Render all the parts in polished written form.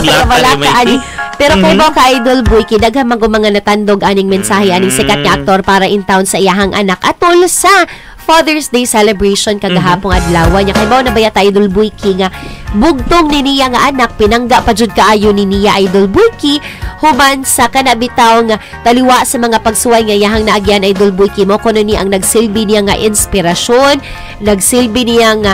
Murag sa laka ni kabalaka Mikey. Ani. Pero kay mo ka, Idol Boyki, daghan man ko mga natandog aning mensahe aning sikat nga aktor para in town sa iyahang anak atol sa Father's Day celebration kagahapong adlaw niya. Kay mao na baya ta, Idol Boyki, nga bugtong ni niya nga anak, pinangga pa jud kaayo ni niya, Idol Boyki, human sa kana bitaw nga taliwa sa mga pagsuway nga iyahang naagyan, Idol Boyki, mo kuno ni ang nagsilbi niya nga inspirasyon, nagsilbi niya nga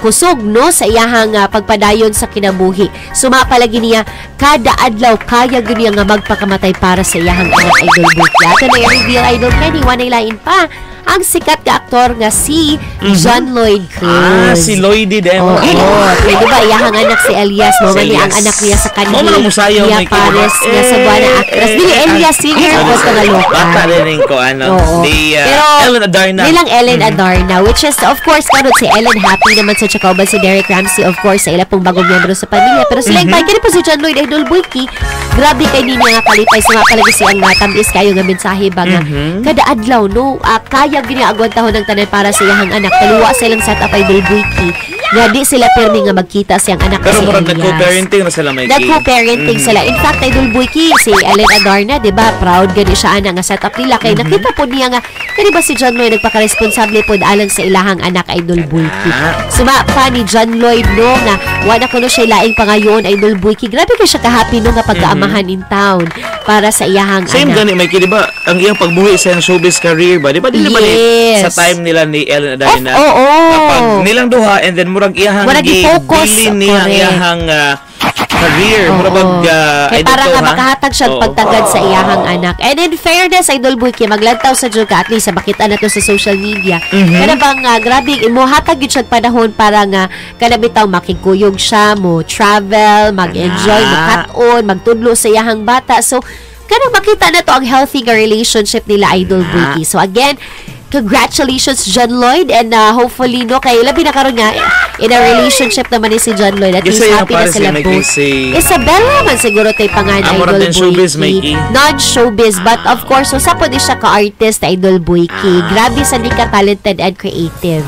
kusog, no, sa iyahang pagpadayon sa kinabuhi. Suma palagi niya kada adlaw, kaya gyud niya nga magpakamatay para sa iyahang anak, Idol Boyki. Ato na i-reveal, Idol Kenny, wanay lain pa ang sikat nga aktor nga si John Lloyd Cruz. Ah, si Lloydie din. Oo, oh, di ba iyahang anak si Elias, mo Si man niya ang Elias. Anak niya sa kanhi. Mo man ang musayaw, niya Mikey, Pares diba? nga sa buwan actress. Dili Elias singer ko sa Kalokan. Bata rin ko, ano. Oo. Di, Pero, Ellen Adarna. Nilang Ellen Adarna, which is, of course, karon si Ellen happy naman sa kauban si Derek Ramsey, of course, sa ila pong bagong miyembro sa pamilya. Pero sila yung kini po si John Lloyd, Idol Boyki, grabe kay niya nga kalipay. Sa nga palagi siyang tamis kayo nga mensahe ba nga, kada adlaw, no, kaya gyud niya agwantahon ng tanan para sa iyahang anak. Taliwa sa ilang setup, Idol Boyki, nga di sila permi nga magkita siyang anak Pero si murag Elias. nag-co-parenting na sila, Mikey. Nag-co-parenting sila. In fact, Idol Boyki, si Ellen Adarna, di ba, proud gani siya ana nga setup nila. Kay nakita po niya nga, kani ba si John Lloyd nagpaka-responsable po alang sa ilahang anak, Idol Boyki. Suma pa ni John Lloyd, no, nga wala kuno siya laing pangayon, Idol Boyki. Grabe kay siya ka-happy, no, nga pagkaamahan in town para sa iyahang Same anak. gani, Mikey, di ba? Ang iyang pagbuhi sa iyang showbiz career ba? Di ba dili ba ni Yes. sa time nila ni Ellen Adarna? Oo. Kapag nilang duha and then murag iyahang Murag i-focus. bilin niya ang iyahang career. Murag Kay I don't para know, nga ha? makahatag siya pagtagad sa iyahang anak. And in fairness, Idol Boyki, maglantaw sa jud ka, at least sa makita na to sa social media. Kana bang grabe imo hatag gyud siya panahon para nga kana bitaw makigkuyog siya, mo travel, mag-enjoy, mo cut-on, magtudlo sa iyahang bata. So kana makita na to ang healthy nga relationship nila, Idol Boyki. So again, congratulations, John Lloyd, and hopefully, no, kay labi na karon nga in a relationship naman ni si John Lloyd, at least Isa yung happy na pare si sila Mikey, both. Isabella man siguro tay pangan, Ah, murag Idol din showbiz, Boyki. Mikey. Non-showbiz, but of course, usa po di siya ka-artist, Idol Boyki. Grabe sa ni ka talented and creative.